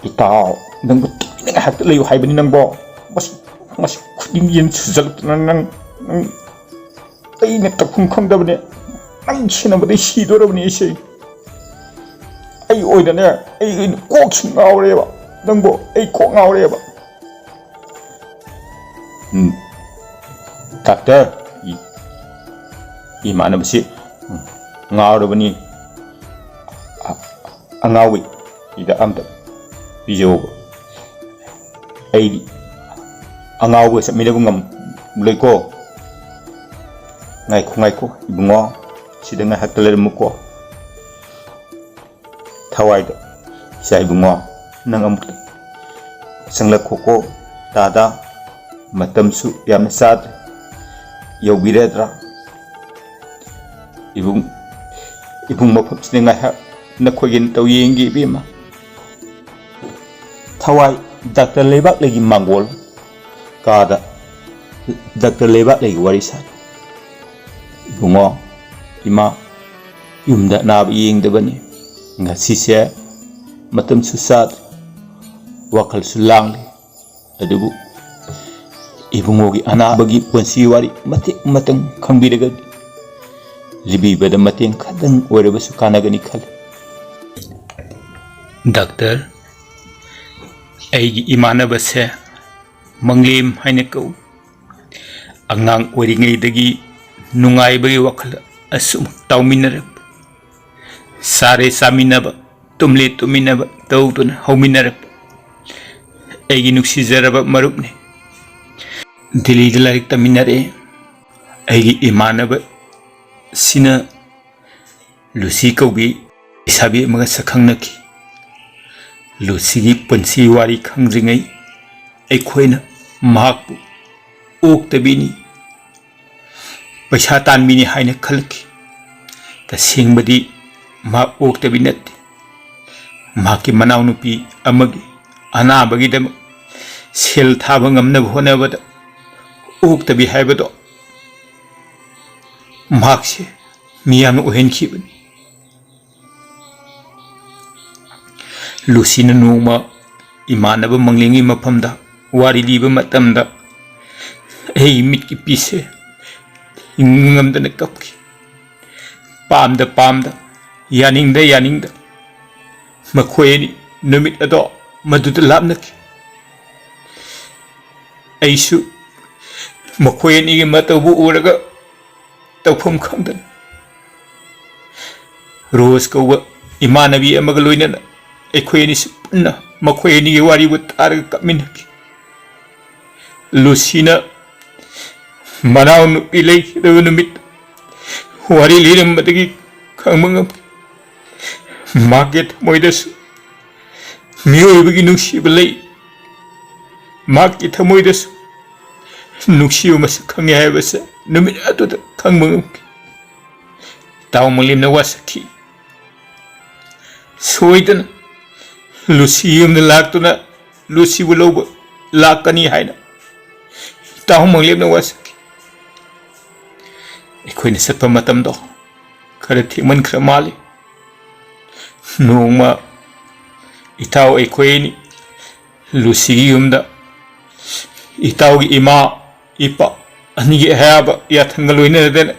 ꯏꯇꯥꯎ, ꯅꯪꯕꯨ ꯇꯨꯃꯤꯟꯅ ꯉꯥꯏꯍꯥꯛꯇ ꯂꯩꯌꯨ ꯍꯥꯏꯕꯅꯤ ꯅꯪꯕꯣ꯫ ꯃꯁꯤ, ꯃꯁꯤ ꯈꯨꯗꯤꯡ ꯌꯦꯟ ꯁꯨꯖꯜꯂꯛꯇꯅ ꯅꯪ, ꯅꯪ, ꯑꯩꯅ ꯇꯧꯐꯝ ꯈꯪꯗꯕꯅꯦ꯫ ꯅꯪ ꯁꯦꯟꯅꯕꯗꯩ ꯁꯤꯗꯣꯔꯕꯅꯤ ꯑꯩꯁꯦ꯫ ꯑꯩ ꯑꯣꯏꯅꯅꯦ, ꯑꯩ ꯀꯣꯛꯁꯨ ꯉꯥꯎꯔꯦꯕ꯫ ꯅꯪꯕꯨ ꯑꯩ ꯀꯣꯛ ꯉꯥꯎꯔꯦꯕ꯫ ꯎꯝ, ꯗꯥꯛꯇꯔ, ꯏ-, ꯏꯃꯥꯟꯅꯕꯁꯤ, ꯎꯝ, ꯉꯥꯎꯔꯕꯅꯤ꯫ ꯑ-, ꯑꯉꯥꯎꯕꯤ, ꯍꯤꯗꯥꯛ ꯑꯝꯇ ꯄꯤꯖꯧꯕ꯫ ꯑꯩꯗꯤ ꯑꯉꯥꯎꯕꯒ ꯆꯠꯃꯤꯟꯅꯕ ꯉꯝꯂꯣꯏꯀꯣ꯫ ꯉꯥꯏꯈꯣ, ꯉꯥꯏꯈꯣ, ꯏꯕꯨꯡꯉꯣ, ꯁꯤꯗ ꯉꯥꯏꯍꯥꯛꯇ ꯂꯩꯔꯝꯃꯨꯀꯣ꯫ ꯊꯋꯥꯏꯗ, "ꯏꯆꯥ ꯏꯕꯨꯡꯉꯣ, ꯅꯪ ꯑꯃꯨꯛꯇ ꯆꯪꯂꯛꯈꯣꯀꯣ ꯗꯥꯗꯥ, ꯃꯇꯝꯁꯨ ꯌꯥꯝꯅ ꯆꯥꯗ꯭ꯔꯦ, ꯌꯧꯕꯤꯔꯗ꯭ꯔꯥ? ꯏꯕꯨꯡ, ꯏꯕꯨꯡ ꯃꯐꯝꯁꯤꯗ ꯉꯥꯏꯍꯥꯛ ꯅꯈꯣꯏꯒꯤ ꯅꯇꯧ ꯌꯦꯡꯒꯦ ꯏꯕꯦꯝꯃ꯫" ꯊꯋꯥꯏ ꯗꯥꯛꯇꯔ ꯂꯩꯕꯥꯛꯂꯩꯒꯤ ꯃꯥꯡꯒꯣꯜ ꯀꯥꯗ ꯗꯥꯛꯇꯔ ꯂꯩꯕꯥꯛꯂꯩꯒ ꯋꯥꯔꯤ ꯁꯥꯔꯤ꯫ "ꯏꯕꯨꯡꯉꯣ, ꯏꯃꯥ, ꯌꯨꯝꯗ ꯑꯅꯥꯕ ꯌꯦꯡꯗꯕꯅꯤ꯫ ꯉꯁꯤꯁꯦ ꯃꯇꯝꯁꯨ ꯆꯥꯗ꯭ꯔꯦ, ꯋꯥꯈꯜꯁꯨ ꯂꯥꯡꯂꯤ꯫ ꯑꯗꯨꯕꯨ ꯏꯕꯨꯡꯉꯣꯒꯤ ꯑꯅꯥꯕꯒꯤ ꯄꯨꯟꯁꯤ ꯋꯥꯔꯤ ꯃꯇꯦꯛ ꯃꯇꯪ ꯈꯪꯕꯤꯔꯒꯗꯤ ꯂꯤꯕꯤꯕꯗ ꯃꯇꯦꯡ ꯈꯇꯪ ꯑꯣꯏꯔꯕꯁꯨ ꯀꯥꯟꯅꯒꯅꯤ ꯈꯜꯂꯤ꯫" "ꯗꯥꯛꯇꯔ, ꯑꯩꯒꯤ ꯏꯃꯥꯟꯅꯕꯁꯦ ꯃꯪꯂꯦꯝ ꯍꯥꯏꯅ ꯀꯧꯏ꯫ ꯑꯉꯥꯡ ꯑꯣꯏꯔꯤꯉꯩꯗꯒꯤ ꯅꯨꯡꯉꯥꯏꯕꯒꯤ ꯋꯥꯈꯜ ꯑꯁꯨꯝ ꯇꯥꯎꯃꯤꯟꯅꯔꯛꯄ, ꯆꯥꯔꯦ ꯆꯥꯃꯤꯟꯅꯕ, ꯇꯨꯝꯂꯦ ꯇꯨꯝꯃꯤꯟꯅꯕ ꯇꯧꯗꯨꯅ ꯍꯧꯃꯤꯟꯅꯔꯛꯄ ꯑꯩꯒꯤ ꯅꯨꯡꯁꯤꯖꯔꯕ ꯃꯔꯨꯞꯅꯤ꯫ ꯗꯤꯜꯂꯤꯗ ꯂꯥꯏꯔꯤꯛ ꯇꯝꯃꯤꯟꯅꯔꯛꯑꯦ꯫ ꯑꯩꯒꯤ ꯏꯃꯥꯟꯅꯕꯁꯤꯅ ꯂꯨꯁꯤ ꯀꯧꯕꯤ ꯂꯩꯁꯥꯕꯤ ꯑꯃꯒ ꯁꯛꯈꯪꯅꯈꯤ꯫ ꯂꯨꯁꯤꯒꯤ ꯄꯨꯟꯁꯤ ꯋꯥꯔꯤ ꯈꯪꯗ꯭ꯔꯤꯉꯩ ꯑꯩꯈꯣꯏꯅ ꯃꯍꯥꯛꯄꯨ ꯑꯣꯛꯇꯕꯤꯅꯤ, ꯄꯩꯁꯥ ꯇꯥꯟꯕꯤꯅꯤ ꯍꯥꯏꯅ ꯈꯜꯂꯛꯈꯤ꯫ ꯇꯁꯦꯡꯕꯗꯤ ꯃꯍꯥꯛ ꯑꯣꯛꯇꯕꯤ ꯅꯠꯇꯦ꯫ ꯃꯍꯥꯛꯀꯤ ꯃꯅꯥꯎꯅꯨꯄꯤ ꯑꯃꯒꯤ ꯑꯅꯥꯕꯒꯤꯗꯃꯛ ꯁꯦꯜ ꯊꯥꯕ ꯉꯝꯅꯕ ꯍꯣꯠꯅꯕꯗ ꯑꯣꯛꯇꯕꯤ ꯍꯥꯏꯕꯗꯣ ꯃꯍꯥꯛꯁꯦ ꯃꯤꯌꯥꯝꯅ ꯑꯣꯏꯍꯟꯈꯤꯕꯅꯤ꯫ ꯂꯨꯁꯤꯅ ꯅꯣꯡꯃ ꯏꯃꯥꯟꯅꯕ ꯃꯪꯂꯦꯝꯒꯤ ꯃꯐꯝꯗ ꯋꯥꯔꯤ ꯂꯤꯕ ꯃꯇꯝꯗ ꯑꯩꯒꯤ ꯃꯤꯠꯀꯤ ꯄꯤꯁꯦ ꯉꯝꯗꯅ ꯀꯞꯈꯤ꯫ ꯄꯥꯝꯗ ꯄꯥꯝꯗ, ꯌꯥꯅꯤꯡꯗ ꯌꯥꯅꯤꯡꯗ ꯃꯈꯣꯏ ꯑꯅꯤ ꯅꯨꯃꯤꯠ ꯑꯗꯣ ꯃꯗꯨꯗ ꯂꯥꯞꯅꯈꯤ꯫ ꯑꯩꯁꯨ ꯃꯈꯣꯏ ꯑꯅꯤꯒꯤ ꯃꯇꯧꯕꯨ ꯎꯔꯒ ꯇꯧꯐꯝ ꯈꯪꯗꯅ, ꯔꯣꯖ ꯀꯧꯕ ꯏꯃꯥꯟꯅꯕꯤ ꯑꯃꯒ ꯂꯣꯏꯅꯅ ꯑꯩꯈꯣꯏ ꯑꯅꯤꯁꯨ ꯄꯨꯟꯅ ꯃꯈꯣꯏ ꯑꯅꯤꯒꯤ ꯋꯥꯔꯤꯕꯨ ꯇꯥꯔꯒ ꯀꯞꯃꯤꯟꯅꯈꯤ꯫ ꯂꯨꯁꯤꯅ ꯃꯅꯥꯎ ꯅꯨꯄꯤ ꯂꯩꯈꯤꯗꯕ ꯅꯨꯃꯤꯠ ꯋꯥꯔꯤ ꯂꯤꯔꯝꯕꯗꯒꯤ ꯈꯪꯕ ꯉꯝꯈꯤ꯫ ꯃꯍꯥꯛꯀꯤ ꯊꯃꯣꯏꯗꯁꯨ ꯃꯤꯑꯣꯏꯕꯒꯤ ꯅꯨꯡꯁꯤꯕ ꯂꯩ꯫ ꯃꯍꯥꯛꯀꯤ ꯊꯃꯣꯏꯗꯁꯨ ꯅꯨꯡꯁꯤꯕ ꯃꯁꯛ ꯈꯪꯉꯦ ꯍꯥꯏꯕꯁꯦ ꯅꯨꯃꯤꯠ ꯑꯗꯨꯗ ꯈꯪꯕ ꯉꯝꯈꯤ꯫ ꯏꯇꯥꯎ ꯃꯪꯂꯦꯝꯅ ꯋꯥꯁꯛꯈꯤ꯫ ꯁꯣꯏꯗꯅ ꯂꯨꯁꯤ ꯌꯨꯝꯗ ꯂꯥꯛꯇꯨꯅ ꯂꯨꯁꯤꯕꯨ ꯂꯧꯕ ꯂꯥꯛꯀꯅꯤ ꯍꯥꯏꯅ ꯏꯇꯥꯎ ꯃꯪꯂꯦꯝꯅ ꯋꯥꯁꯛꯈꯤ꯫ ꯑꯩꯈꯣꯏꯅ ꯆꯠꯄ ꯃꯇꯝꯗꯣ ꯈꯔ ꯊꯦꯡꯃꯟꯈ꯭ꯔ ꯃꯥꯜꯂꯤ꯫ ꯅꯣꯡꯃ ꯏꯇꯥꯎ ꯑꯩꯈꯣꯏ ꯑꯅꯤ ꯂꯨꯁꯤꯒꯤ ꯌꯨꯝꯗ ꯏꯇꯥꯎꯒꯤ ꯏꯃꯥ, ꯏꯄꯥ ꯑꯅꯤꯒꯤ ꯑꯌꯥꯕ ꯌꯥꯊꯪꯒ ꯂꯣꯏꯅꯔꯗꯅ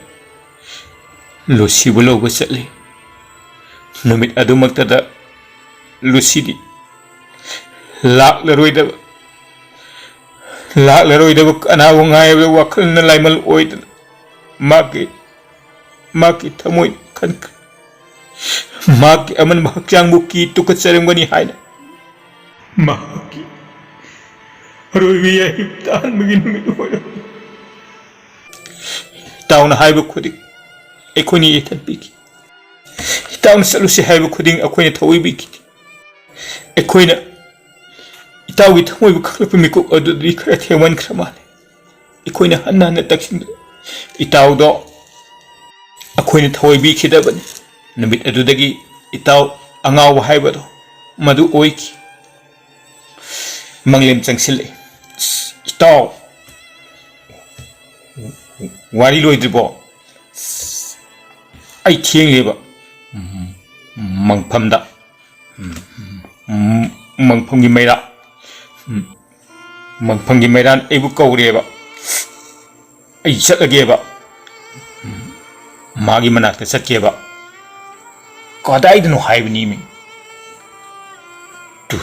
ꯂꯨꯁꯤꯕꯨ ꯂꯧꯕ ꯆꯠꯂꯤ꯫ ꯅꯨꯃꯤꯠ ꯑꯗꯨꯃꯛꯇꯗ ꯂꯨꯁꯤꯗꯤ ꯂꯥꯛꯂꯔꯣꯏꯗꯕ, ꯂꯥꯛꯂꯔꯣꯏꯗꯕ ꯀꯅꯥꯕꯨ ꯉꯥꯏꯕꯗ ꯋꯥꯈꯜꯅ ꯂꯥꯏꯃꯜ ꯑꯣꯏꯗꯅ ꯃꯍꯥꯛꯀꯤ, ꯃꯍꯥꯛꯀꯤ ꯊꯃꯣꯏ ꯈꯟꯈ꯭ꯔꯦ꯫ ꯃꯍꯥꯛꯀꯤ ꯑꯃꯟꯕ ꯍꯛꯆꯥꯡꯕꯨ ꯀꯤ ꯇꯨꯀꯠꯆꯔꯝꯒꯅꯤ ꯍꯥꯏꯅ꯫ ꯃꯍꯥꯛꯀꯤ ꯑꯔꯣꯏꯕ ꯌꯥꯏꯐ ꯇꯥꯍꯟꯕꯒꯤ ꯅꯨꯃꯤꯠ ꯑꯣꯏꯔꯝꯃꯤ꯫ ꯏꯇꯥꯎꯅ ꯍꯥꯏꯕ ꯈꯨꯗꯤꯡ ꯑꯩꯈꯣꯏꯅ ꯌꯩꯊꯠꯄꯤꯈꯤ꯫ ꯏꯇꯥꯎꯅ ꯆꯠꯂꯨꯁꯤ ꯍꯥꯏꯕ ꯈꯨꯗꯤꯡ ꯑꯩꯈꯣꯏꯅ ꯊꯑꯣꯏꯕꯤꯈꯤ꯫ ꯑꯩꯈꯣꯏꯅ ꯏꯇꯥꯎꯒꯤ ꯊꯃꯣꯏꯕꯨ ꯈꯪꯂꯛꯄ ꯃꯤꯀꯨꯞ ꯑꯗꯨꯗꯤ ꯈꯔ ꯊꯦꯡꯃꯟꯈ꯭ꯔ ꯃꯥꯜꯂꯦ꯫ ꯑꯩꯈꯣꯏꯅ ꯍꯟꯅ ꯍꯟꯅ ꯇꯛꯁꯤꯟꯕꯗ ꯏꯇꯥꯎꯗꯣ ꯑꯩꯈꯣꯏꯅ ꯊꯑꯣꯏꯕꯤꯈꯤꯗꯕꯅꯤ꯫ ꯅꯨꯃꯤꯠ ꯑꯗꯨꯗꯒꯤ ꯏꯇꯥꯎ ꯑꯉꯥꯎꯕ ꯍꯥꯏꯕꯗꯣ ꯃꯗꯨ ꯑꯣꯏꯈꯤ꯫ ꯃꯪꯂꯦꯝ ꯆꯪꯁꯤꯜꯂꯛꯏ꯫ "ꯏꯇꯥꯎ, ꯋꯥꯔꯤ ꯂꯣꯏꯗ꯭ꯔꯤꯕꯣ? ꯑꯩ ꯊꯦꯡꯂꯦꯕ꯫ ꯃꯪꯐꯝꯗ, ꯎꯝ, ꯃꯪꯐꯝꯒꯤ ꯃꯩꯔꯥ, ꯎꯝ, ꯃꯪꯐꯝꯒꯤ ꯃꯩꯔꯥꯅ ꯑꯩꯕꯨ ꯀꯧꯔꯦꯕ꯫ ꯑꯩ ꯆꯠꯂꯒꯦꯕ꯫ ꯎꯝ, ꯃꯥꯒꯤ ꯃꯅꯥꯛꯇ ꯆꯠꯀꯦꯕ꯫ ꯀꯗꯥꯏꯗꯅꯣ ꯍꯥꯏꯕꯅꯤꯃꯤ꯫ ꯇꯨ,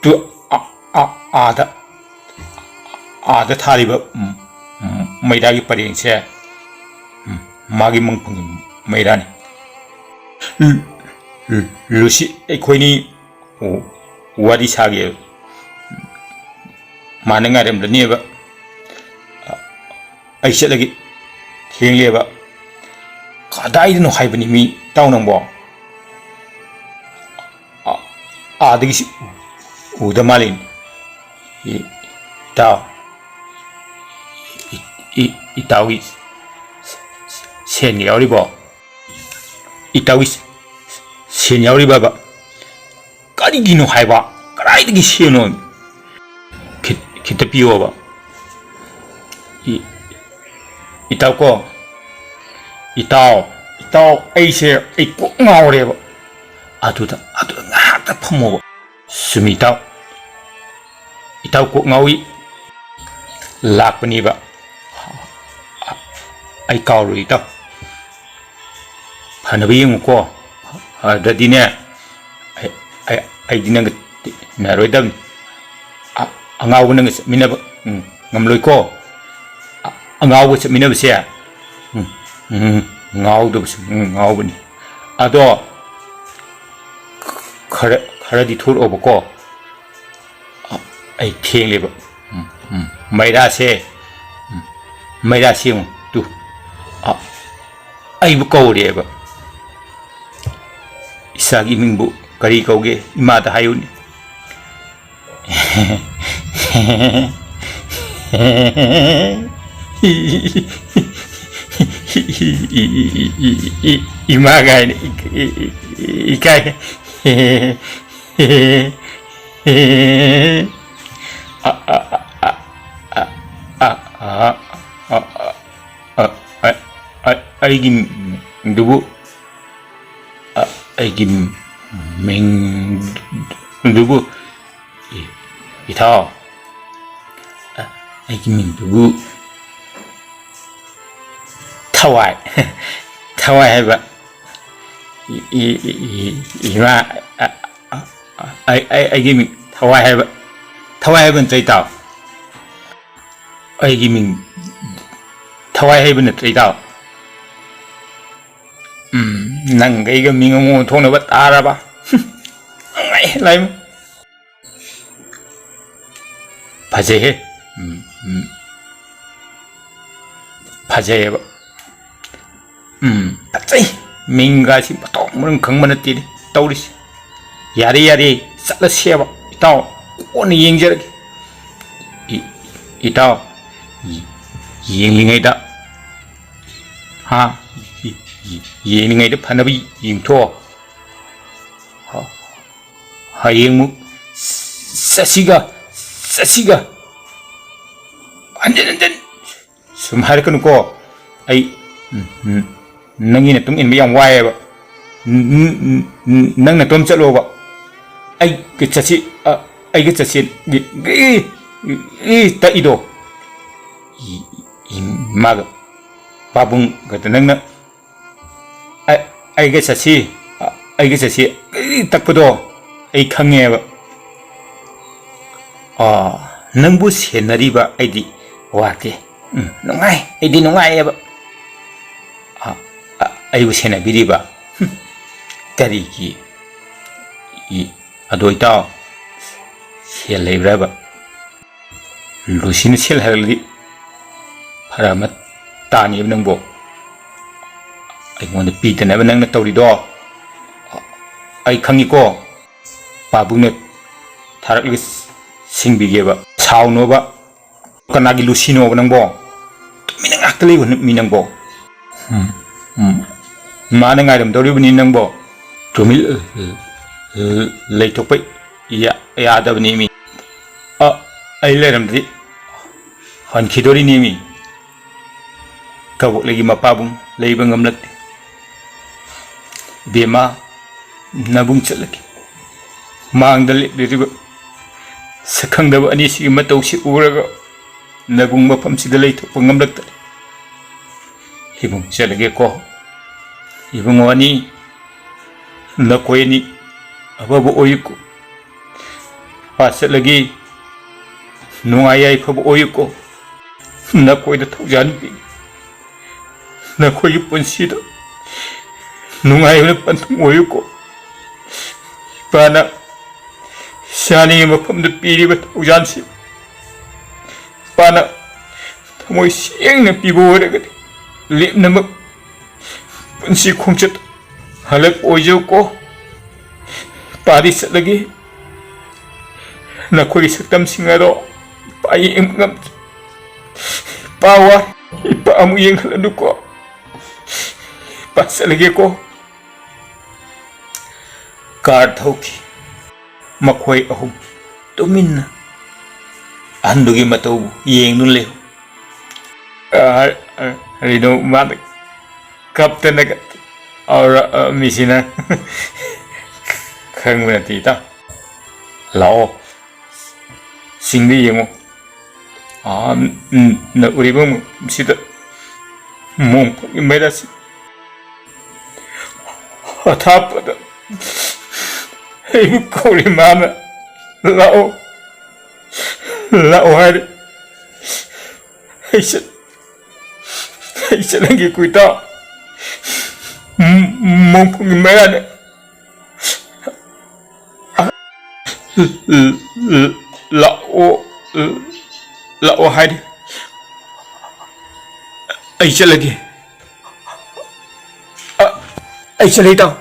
ꯇꯨ, ꯑ, ꯑ, ꯑꯥꯗ, ꯑꯥꯗ ꯊꯥꯜꯂꯤꯕ, ꯎꯝ, ꯎꯝ, ꯃꯩꯔꯥꯒꯤ ꯄꯔꯦꯡꯁꯦ, ꯎꯝ, ꯃꯥꯒꯤ ꯃꯪꯐꯝꯒꯤ ꯃꯩꯔꯥꯅꯤ꯫ ꯂꯨ-, ꯂꯨ-, ꯂꯨꯁꯤ ꯑꯩꯈꯣꯏꯅꯤ ꯋꯥꯔꯤ ꯁꯥꯒꯦꯕ꯫ ꯃꯥꯅ ꯉꯥꯏꯔꯝꯂꯅꯦꯕ꯫ ꯑꯩ ꯆꯠꯂꯒꯦ꯫ ꯊꯦꯡꯂꯦꯕ꯫ ꯀꯗꯥꯏꯗꯅꯣ ꯍꯥꯏꯕꯅꯤ ꯃꯤ ꯏꯇꯥꯎ ꯅꯪꯕꯣ? ꯑ-, ꯑꯥꯗꯒꯤꯁꯤ ꯎꯗ ꯃꯥꯜꯂꯤꯅꯤ꯫ ꯏ-, ꯏꯇꯥꯎ꯫ ꯏ-, ꯏ-, ꯏꯇꯥꯎꯒꯤ ꯁꯦꯟꯒ ꯌꯥꯎꯔꯤꯕꯣ? ꯏꯇꯥꯎꯒꯤ ꯁꯦꯟ ꯌꯥꯎꯔꯤꯕꯕ? ꯀꯔꯤꯒꯤꯅꯣ ꯍꯥꯏꯕ? ꯀꯗꯥꯏꯗꯒꯤ ꯁꯦꯟꯅꯣ? ꯈꯤꯠ-, ꯈꯤꯠꯇ ꯄꯤꯌꯣꯕ꯫ ꯏ-, ꯏꯇꯥꯎ ꯀꯣ, ꯏꯇꯥꯎ, ꯏꯇꯥꯎ, ꯑꯩꯁꯦ, ꯑꯩ ꯀꯣꯛ ꯉꯥꯎꯔꯦꯕ꯫ ꯑꯗꯨꯗ, ꯑꯗꯨꯗ ꯉꯥꯏꯍꯥꯛꯇ ꯐꯝꯃꯣꯕ꯫ ꯆꯨꯝꯃꯤ ꯏꯇꯥꯎ꯫ ꯏꯇꯥꯎ ꯀꯣꯛ ꯉꯥꯎꯏ꯫ ꯂꯥꯛꯄꯅꯦꯕ꯫ ꯑꯩ ꯀꯥꯎꯔꯨꯏ ꯏꯇꯥꯎ꯫ ꯐꯅꯕ ꯌꯦꯡꯉꯨꯀꯣ꯫ ꯑꯗꯨꯗꯤꯅꯦ, ꯑꯩ, ꯑꯩ, ꯑꯩꯗꯤ ꯅꯪꯒ ꯇꯤꯟꯅꯔꯣꯏꯗꯕꯅꯤ꯫ ꯑ-, ꯑꯉꯥꯎꯕ ꯅꯪꯒ ꯆꯠꯃꯤꯟꯅꯕ, ꯎꯝ, ꯉꯝꯂꯣꯏꯀꯣ꯫ ꯑ-, ꯑꯉꯥꯎꯕ ꯆꯠꯃꯤꯟꯅꯕꯁꯦ, ꯎꯝ, ꯎꯝ, ꯉꯥꯎꯗꯕꯁꯨ, ꯎꯝ, ꯉꯥꯎꯕꯅꯤ꯫ ꯑꯗꯣ ꯈꯔ, ꯈꯔꯗꯤ ꯊꯣꯛꯂꯛꯑꯣꯕꯀꯣ꯫ ꯑ-, ꯑꯩ ꯊꯦꯡꯂꯦꯕ꯫ ꯎꯝ, ꯎꯝ, ꯃꯩꯔꯥꯁꯦ, ꯎꯝ, ꯃꯩꯔꯥꯁꯦ ꯌꯦꯡꯉꯨ, ꯇꯨ꯫ ꯑ-, ꯑꯩꯕꯨ ꯀꯧꯔꯦꯕ꯫ ꯏꯆꯥꯒꯤ ꯃꯤꯡꯕꯨ ꯀꯔꯤ ꯀꯧꯒꯦ? ꯏꯃꯥꯗ ꯍꯥꯏꯌꯨꯅꯦ꯫ ꯏꯃꯥ ꯀꯥꯏꯅ ꯏ-, ꯏ-, ꯏ-, ꯏꯀꯥꯏ꯫ ꯑꯩꯒꯤ ꯃꯤꯡꯗꯨꯕꯨ ꯑ, ꯑꯩꯒꯤ ꯃꯤꯡ ꯃꯤꯡꯗꯨꯕꯨ? ꯏ-, ꯏꯇꯥꯎ, ꯑ-, ꯑꯩꯒꯤ ꯃꯤꯡꯗꯨꯕꯨ ꯊꯋꯥꯏ, ꯊꯋꯥꯏ ꯍꯥꯏꯕ꯫ ꯏ-, ꯏ-, ꯏ-, ꯏ-, ꯏꯃꯥ, ꯑ-, ꯑ-, ꯑ-, ꯑꯩ, ꯑꯩ, ꯑꯩꯒꯤ ꯃꯤꯡ ꯊꯋꯥꯏ ꯍꯥꯏꯕ, ꯊꯋꯥꯏ ꯍꯥꯏꯕ ꯅꯠꯇ꯭ꯔ, ꯏꯇꯥꯎ? ꯑꯩꯒꯤ ꯃꯤꯡ ꯊꯋꯥꯏ ꯍꯥꯏꯕ ꯅꯠꯇ꯭ꯔ, ꯏꯇꯥꯎ? ꯎꯝ, ꯅꯪꯒ ꯑꯩꯒ ꯃꯤꯡ ꯑꯃꯨꯛ ꯑꯣꯟꯊꯣꯛꯅꯕ ꯇꯥꯔꯕ? ꯍꯨꯝ, ꯅꯨꯡꯉꯥꯏ, ꯂꯥꯏꯃ꯫ ꯐꯖꯩꯍꯦ꯫ ꯎꯝ, ꯎꯝ꯫ ꯐꯖꯩꯌꯦꯕ꯫ ꯎꯝ, ꯐꯖꯩ꯫ ꯃꯤꯡꯒꯥꯁꯤ ꯃꯊꯣꯡ ꯃꯔꯝ ꯈꯪꯕ ꯅꯠꯇꯦꯅꯦ ꯇꯧꯔꯤꯁꯤ꯫ ꯌꯥꯔꯦ, ꯌꯥꯔꯦ, ꯆꯠꯂꯁꯦꯕ꯫ ꯏꯇꯥꯎ, ꯀꯣꯟꯅ ꯌꯦꯡꯖꯔꯒꯦ꯫ ꯏ-, ꯏꯇꯥꯎ, ꯌꯦꯡꯂꯤꯉꯩꯗ, ꯍꯥ? ꯌꯦꯡꯂꯤꯉꯩꯗ ꯐꯅꯕ ꯌꯦꯡꯊꯣꯛꯑꯣ꯫ ꯍꯌꯦꯡꯃꯨꯛ ꯆꯠꯁꯤꯒ, ꯆꯠꯁꯤꯒ꯫ ꯍꯟꯖꯤꯟ ꯍꯟꯖꯤꯟ ꯁꯨꯝ ꯍꯥꯏꯔꯛꯀꯅꯨꯀꯣ꯫ ꯑꯩ, ꯎꯝ, ꯎꯝ, ꯅꯪꯒꯤ ꯅꯇꯨꯡ ꯏꯟꯕ ꯌꯥꯝ ꯋꯥꯏꯑꯦꯕ꯫ ꯎꯝ, ꯎꯝ, ꯎꯝ, ꯎꯝ, ꯅꯪ ꯅꯇꯣꯝ ꯆꯠꯂꯣꯕ꯫ ꯑꯩꯒ ꯆꯠꯁꯤ, ꯑ, ꯑꯩꯒ ꯆꯠꯁꯤ꯫ E, E, E, ꯇꯛꯏꯗꯣ꯫ E-, E-, ꯃꯥꯒ ꯄꯥꯕꯨꯡꯒꯗ ꯅꯪꯅ ꯑ-, ꯑꯩꯒ ꯆꯠꯁꯤ, ꯑ-, ꯑꯩꯒ ꯆꯠꯁꯤ, ꯑꯩ ꯇꯛꯄꯗꯣ ꯑꯩ ꯈꯪꯉꯦꯕ꯫ ꯑ, ꯅꯪꯕꯨ ꯁꯦꯟꯅꯔꯤꯕ ꯑꯩꯗꯤ ꯋꯥꯗꯦ꯫ ꯎꯝ, ꯅꯨꯡꯉꯥꯏ, ꯑꯩꯗꯤ ꯅꯨꯡꯉꯥꯏꯌꯦꯕ꯫ ꯑ, ꯑ, ꯑꯩꯕꯨ ꯁꯦꯟꯅꯕꯤꯔꯤꯕ? ꯍꯨꯝ, ꯀꯔꯤꯒꯤ? ꯏ-, ꯑꯗꯣ ꯏꯇꯥꯎ, ꯁꯦꯜ ꯂꯩꯕ꯭ꯔꯕ? ꯂꯨꯁꯤꯅ ꯁꯦꯜ ꯍꯥꯏꯔꯛꯂꯗꯤ ꯐꯔꯛ ꯑꯃ ꯇꯥꯅꯤꯕ ꯅꯪꯕꯣ꯫ ꯑꯩꯉꯣꯟꯗ ꯄꯤꯗꯅꯕ ꯅꯪꯅ ꯇꯧꯔꯤꯗꯣ ꯑꯩ ꯈꯪꯉꯤꯀꯣ꯫ ꯄꯥꯕꯨꯡꯅ ꯊꯥꯔꯛꯂꯒ ꯁꯤꯡꯕꯤꯒꯦꯕ꯫ ꯁꯥꯎꯅꯣꯕ꯫ ꯀꯅꯥꯒꯤ ꯂꯨꯁꯤꯅꯣꯕ ꯅꯪꯕꯣ? ꯇꯨꯃꯤꯟꯅ ꯉꯥꯛꯇ ꯂꯩꯕ ꯃꯤ ꯅꯪꯕꯣ꯫ ꯎꯝ, ꯎꯝ꯫ ꯃꯥꯅ ꯉꯥꯏꯔꯝꯗꯧꯔꯤꯕꯅꯤ ꯅꯪꯕꯣ꯫ ꯇꯨꯃꯤꯟ ꯂꯩꯊꯣꯛꯄ ꯌꯥ-, ꯌꯥꯗꯕꯅꯤ ꯃꯤ꯫ ꯑ, ꯑꯩ ꯂꯩꯔꯝꯗ꯭ꯔꯗꯤ ꯍꯟꯈꯤꯗꯣꯔꯤꯅꯦꯃꯤ꯫ ꯀꯕꯣꯛꯂꯩꯒꯤ ꯃꯄꯥꯕꯨꯡ ꯂꯩꯕ ꯉꯝꯂꯛꯇꯦ꯫ ꯏꯕꯦꯝꯃ, ꯅꯕꯨꯡ ꯆꯠꯂꯒꯦ꯫ ꯃꯥꯡꯗ ꯂꯦꯞꯂꯤꯕ ꯁꯛꯈꯪꯗꯕ ꯑꯅꯤꯁꯤꯒꯤ ꯃꯇꯧꯁꯤ ꯎꯔꯒ ꯅꯕꯨꯡ ꯃꯐꯝꯁꯤꯗ ꯂꯩꯊꯣꯛꯄ ꯉꯝꯂꯛꯇꯔꯦ꯫ ꯏꯕꯨꯡ ꯆꯠꯂꯒꯦꯀꯣ꯫ ꯏꯕꯨꯡꯉꯣ ꯑꯅꯤ, ꯅꯈꯣꯏ ꯑꯅꯤ ꯑꯐꯕ ꯑꯣꯏꯌꯨꯀꯣ꯫ ꯄꯥ ꯆꯠꯂꯒꯦ꯫ ꯅꯨꯡꯉꯥꯏ ꯌꯥꯏꯐꯕ ꯑꯣꯏꯌꯨꯀꯣ꯫ ꯅꯈꯣꯏꯗ ꯊꯧꯖꯥꯟ ꯄꯤ꯫ ꯅꯈꯣꯏꯒꯤ ꯄꯨꯟꯁꯤꯗ ꯅꯨꯡꯉꯥꯏꯕꯅ ꯄꯟꯊꯨꯡ ꯑꯣꯏꯌꯨꯀꯣ꯫ ꯏꯄꯥꯅ ꯆꯥꯅꯤꯡꯉꯤ ꯃꯐꯝꯗ ꯄꯤꯔꯤꯕ ꯊꯧꯖꯥꯟꯁꯤ ꯏꯄꯥꯅ ꯊꯃꯣꯏ ꯁꯦꯡꯅ ꯄꯤꯕ ꯑꯣꯏꯔꯒꯗꯤ ꯂꯦꯞꯅꯃꯛ ꯄꯨꯟꯁꯤ ꯈꯣꯡꯆꯠ ꯍꯜꯂꯛꯄ ꯑꯣꯏꯖꯧꯀꯣ꯫ ꯏꯄꯥꯗꯤ ꯆꯠꯂꯒꯦ꯫ ꯅꯈꯣꯏꯒꯤ ꯁꯛꯇꯝꯁꯤꯡ ꯑꯗꯣ ꯏꯄꯥ ꯌꯦꯡꯕ ꯉꯝꯗ꯭ꯔꯦ꯫ ꯏꯄꯥ ꯋꯥ ꯏꯄꯥ ꯑꯃꯨꯛ ꯌꯦꯡꯍꯜꯂꯅꯨꯀꯣ꯫ ꯏꯄꯥ ꯆꯠꯂꯒꯦꯀꯣ꯫ ꯀꯥꯔ ꯊꯧꯈꯤ꯫ ꯃꯈꯣꯏ ꯑꯍꯨꯝ ꯇꯨꯃꯤꯟꯅ ꯑꯍꯟꯗꯨꯒꯤ ꯃꯇꯧꯕꯨ ꯌꯦꯡꯗꯨꯅ ꯂꯩꯍꯧ꯫ ꯑ, ꯑ, ꯀꯔꯤꯅꯣ ꯃꯥꯅ ꯀꯞꯇꯅꯒ ꯇꯧꯔꯛꯑꯝꯃꯤꯁꯤꯅ? ꯈꯪꯕ ꯅꯠꯇꯦ, ꯏꯇꯥꯎ꯫ ꯂꯥꯛꯑꯣ, ꯆꯤꯡꯗ ꯌꯦꯡꯉꯣ꯫ ꯑꯥ, ꯎꯝ, ꯅꯛ ꯎꯔꯤꯕ ꯃꯐꯝꯁꯤꯗ ꯃꯣꯡꯐꯝꯒꯤ ꯃꯩꯔꯥꯁꯤ ꯑꯊꯥꯞꯄꯗ ꯑꯩꯕꯨ ꯀꯧꯔꯦ꯫ ꯃꯥꯅ "ꯂꯥꯛꯑꯣ, ꯂꯥꯛꯑꯣ" ꯍꯥꯏꯔꯦ꯫ ꯑꯩ ꯆꯠ-, ꯑꯩ ꯆꯠꯂꯒꯦꯀꯣ, ꯏꯇꯥꯎ꯫ ꯎꯝ, ꯃꯣꯡꯐꯝꯒꯤ ꯃꯩꯔꯥꯅꯦ꯫ ꯂꯥꯛꯑꯣ, ꯂꯥꯛꯑꯣ ꯍꯥꯏꯔꯦ꯫ ꯑꯩ ꯆꯠꯂꯒꯦ꯫ ꯑ, ꯑꯩ ꯆꯠꯂꯦ, ꯏꯇꯥꯎ꯫